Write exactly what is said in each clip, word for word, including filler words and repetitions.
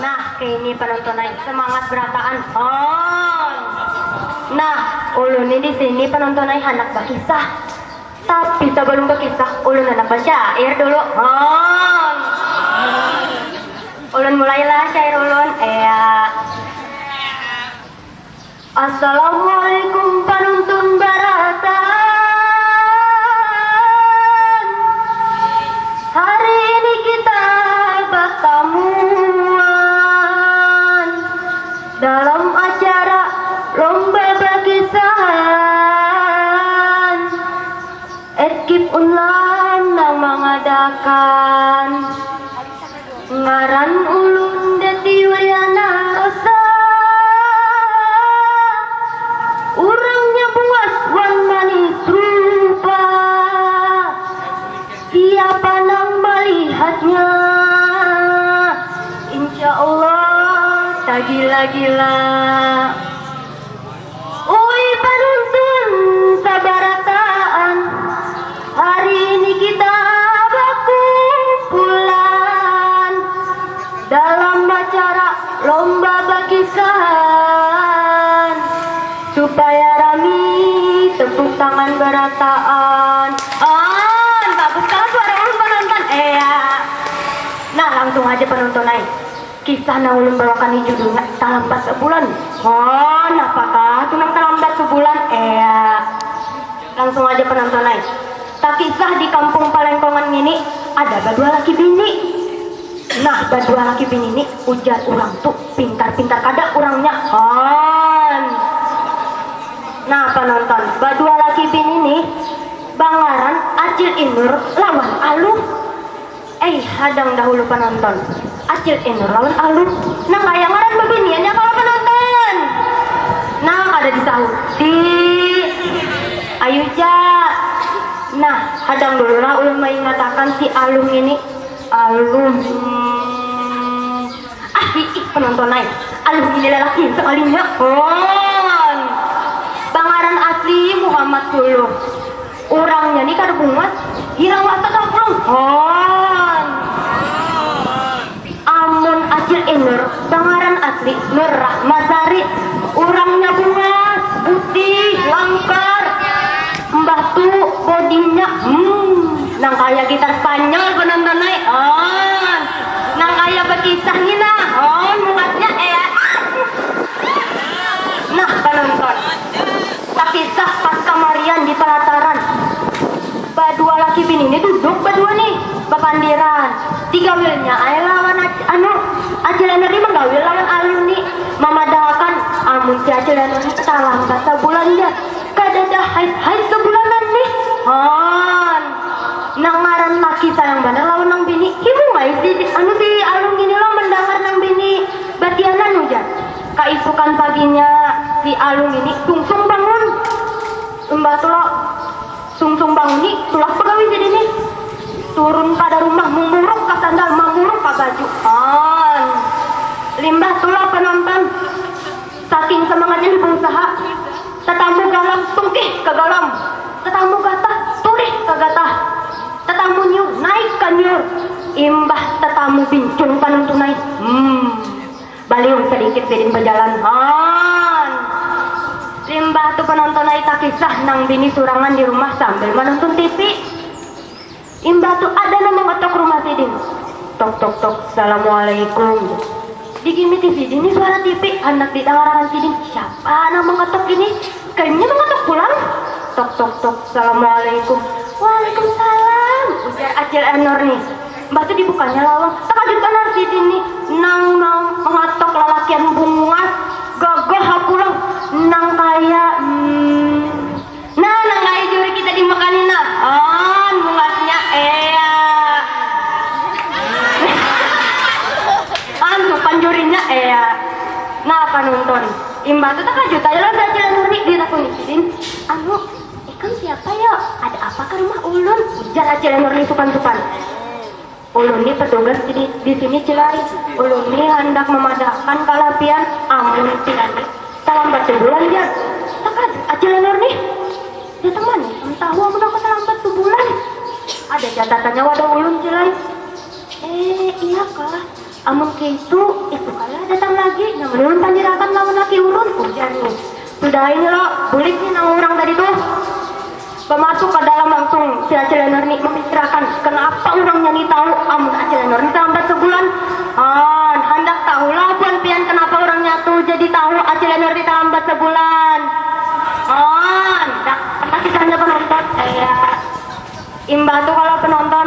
Nah, kaini penonton ai, semangat berataan. Hon. Nah, ulun ni di sini penonton ai handak bakisah. Tapi sabalum bakisah, ulun handak basyair dulu. Hon. Ulun mulailah syair ulun. Ea. Assalamualaikum panuntun barataan. Hari ini kita batamuan dalam acara lomba bakisahan. Ekip Unlam nang mangadakan. Ngaran ulun Deti Yuliana Rosa. Urangnya bungas wan manis rupa. Siapa nang malihatnya, insya Allah tagila-gila. Ui panuntun sabarataan, hari ini kita bakumpulan dalam acara lomba bakisahan supaya rami tepuk tangan barataan. On, bagus kalo suara ulun penonton. Ea. Nah, langsung aja penonton ai. Kisah nang ulun bawakan ni judulnya Talambat Sebulan. Hon, apakah tu nang talambat sebulan? Ea. Langsung aja penonton ai. Takisah di kampung Palengkongan ngini ada badua laki bini. Nah, badua laki bini ni ujar urang tu pintar-pintar kada urangnya. Hon. Nah, penonton, badua laki bini ni bangaran Acil Inur lawan Aluh. Eh, hadang dahulu penonton. Acil Inur lawan Aluh. Nang kaya ngaran bebiniannya kalo penonton. Nah, kada disahuti. Ayu ja. Nah, hadang dulu lah ulun maingatakan si Aluh ngini. Aluh. Ah, hiih penonton ai. Aluh ngini lelaki sakalinya. Hon. Bangaran asli Muhammad Suluh. Urangnya ni kada bungas, hirang mata tapulang. Hon. Amun Acil Inur, bangaran asli Nur Rahmasari. Urangnya bungas, putih, langkar. Mbah tu bodinya, hmm, nang kaya gitar Spanyol penonton ai. Hon. Nang kaya bakisah ni nah. Hon, bungasnya, eh. Nah, penonton. Takisah pas kamarian di palataran. Badua laki bini ni duduk badua nih, bapandiran. Digawilnya ai lawan ac-, anu, Acil Enur ni manggawil lawan Alun ni. Mamadahakan, amun si Acil Enur ni talambat sabulan ja. Kadada haid-haid sabulanan nih. Hon. Nang ngaran laki sayang banar lawan nang bini. Himung ai si, anu, si Alun gini lo mandangar nang bini batianan, ujar. Kaisukan paginya, si Alun ini sungsung bangun. Imbah tu lo, sungsung bangun ni, tulak bagawi sidin ni. Turun pada rumah, mamuruk ka sandal, mamuruk ka baju. An. Limbah tu lo penonton, saking semangatnya di pengusaha, tatamu galam, tungkih ka galam. Tatamu gatah, turih ka gatah. Tatamu nyiur, naik ka nyiur. Imbah tatamu bincung panuntunai. Hmm. Baliung sadikit sidin bajalan, han. Limbah tu penonton ai takisah nang bini surangan di rumah sambil manonton T V. Imbah tu ada nang mangetok rumah sidin. Tok, tok, tok, salamualaikum. Digimiti sidin ni suara T V, handak didangarakan sidin, siapa nang mangetok ini? Kayanya mangetok pulang. Tok, tok, tok, salamualaikum. Waalaikumsalam, ujar Acil Enur ni. Mbah tu dibukanya lawang, takajut banar sidin ni nang mang-, mangatok lalakian bungas, gagah ha pulang, nang kaya, hmm, nah, nang kaya juri kita di Mekah ni nah. An, bungasnya, ea. An, supan jurinya, ea. Nah, panonton. Imbah tu takajut aja lah si Acil Enur ni ditakuni sidin. Anu, ikam siapa yo? Ada apa ka rumah ulun? Ujar Acil Enur ni supan-supan. Ulun ni petugas di, di sini, Cil ai. Ulun ni handak mamadahakan kalapian, amun pian ni talambat sabulan, jar. Takajut Acil Enur nih. Datang mana ikam tahu amun aku talambat sabulan? Ada catatannya wadah ulun, Cil ai. Eh, iya kah? Amun kaitu, itu kaya datang lagi nang ulun pandirakan lawan laki ulun, ujar ni. Sudah ini lo, bulik ni nang urang tadi tuh. Bamasuk ka dalam langsung si Acil Enor ni mamikirakan kanapa urangnya ni tahu amun Acil Enor ni talambat sabulan. An, handak tahu lah buhan pian kanapa urangnya tu jadi tahu Acil Enor ni talambat sabulan. An, dak pernah kisahnya penonton kaya. Imbah tu kalo penonton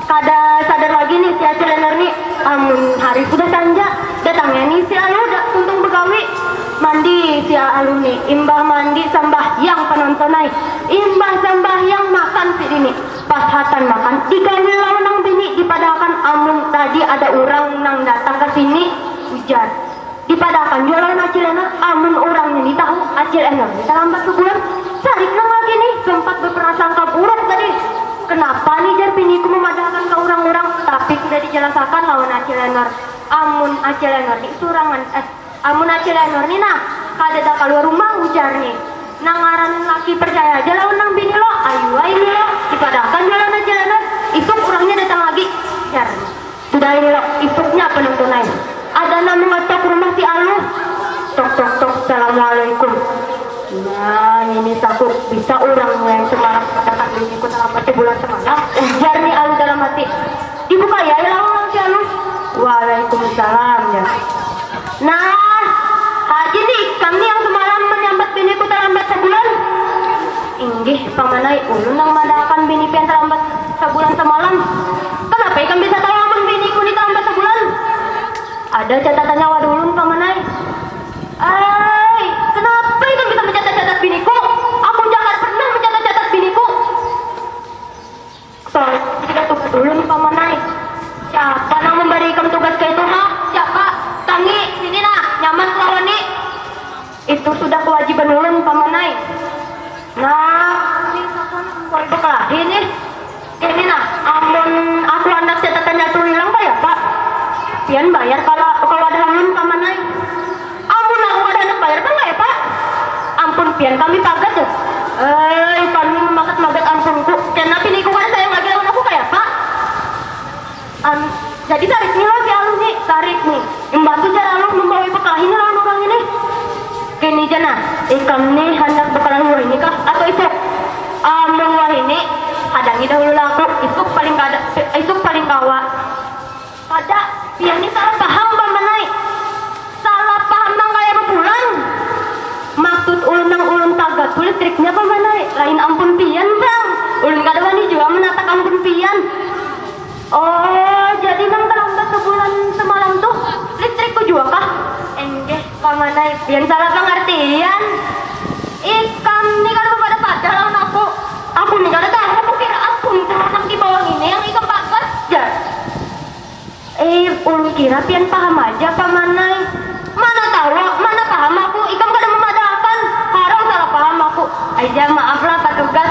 kada sadar lagi nih si Acil Enor nih, amun hari sudah sanja, datangnya nih si Aluh dak tuntung begawi. Mandi si Aluh nih, imbah mandi sambahyang penonton ai. Imbah sambahyang makan si dini. Pas hatan makan, diganil lawan nang bini dipadahakan amun tadi ada urang nang datang ke sini, ujar. Dipadahakan jua lawan Acil Enor, amun urangnya ni tahu Acil Enor ni talambat sabulan. Sarik nang laki nih sempat berprasangka buruk tadi. Kenapa nih jar biniku memadahakan ka urang-urang, tapi sudah dijelasakan lawan Acil Enor. Amun Acil Enor ni surangan, eh, amun Acil Enor ni nah, kadada kaluar rumah ujar nih. Nang ngarannya laki percaya aja lawan nang bini lo, ayu ai ni lo. Dipadahakan jua lawan Acil Enor, isuk urangnya datang lagi, jar nih. Sudah ini lo, isuknya penonton ai. Ada nang mengocok rumah si Aluh. Tok tok tok, assalamualaikum. Nah, ini saku bisa urang yang semalam katakan biniku talambat sabulan semalam. Ujar ni Aluh dalam hati. Dibuka ya lawan si Aluh. Waalaikumsalam ya. Nah, haji ni ikam ni yang semalam menyambat biniku talambat sabulan. Inggih paman ai, ulun nang madahakan bini pian talambat sabulan semalam. Kenapa ikam bisa tahu amun biniku ni talambat sabulan? Ada catatannya wad ulun paman ai. Ai, kenapa ikam bisa mencatat-catat biniku? Aku ja kada pernah mencatat-catat biniku. Soalnya sudah tugas ulun paman ai. Siapa nang membari ikam tugas kaitu ha? Siapa? Tangi, sini nah, nyaman kelawan ni. Itu sudah kewajiban ulun paman ai. Nah, ini sapan mulai berkelahi nih. Ini nah, amun aku handak catatannya tu hilang kaya apa? Pian bayar kala kawadahan ulun paman ai. Amun aku kada handak bayar pang kaya apa? Ampun pian kami pagat ya. Eh, kami memagat-magat ampunku. Kena biniku kada sayang lagi lawan aku kaya apa? An, jadi sarik ni lo si Aluh ni, sarik ni. Imbah tu jar Aluh membawai bekelahi ni lawan urang ini. Kini ja nah, ikam ni handak bekelahi wahini kah atau isuk? Amun wahini, hadangi dahulu lah aku, isuk paling kada, isuk paling kawa. Kada, pian ni salah paham paman ai. Salah paham nang kaya apa pulang? Maksud ulun nang ulun pagat tu listriknya paman ai, lain ampun pian pang. Ulun kada wani jua manatak ampun pian. Oh, jadi nang talambat sabulan semalam tu listrikku jua kah? Enggeh paman ai, pian salah pangartian. Ikam ni kada bapadah-padah lawan aku. Aku ni kada tahu, aku kira ampun tu nang di bawah ini yang ikam pagat jar. Eh, ulun kira pian paham aja paman ai. Mana tahu, mana paham aku, ikam kada mamadahakan. Harau salah paham aku. Ai ja, maaf lah patugas,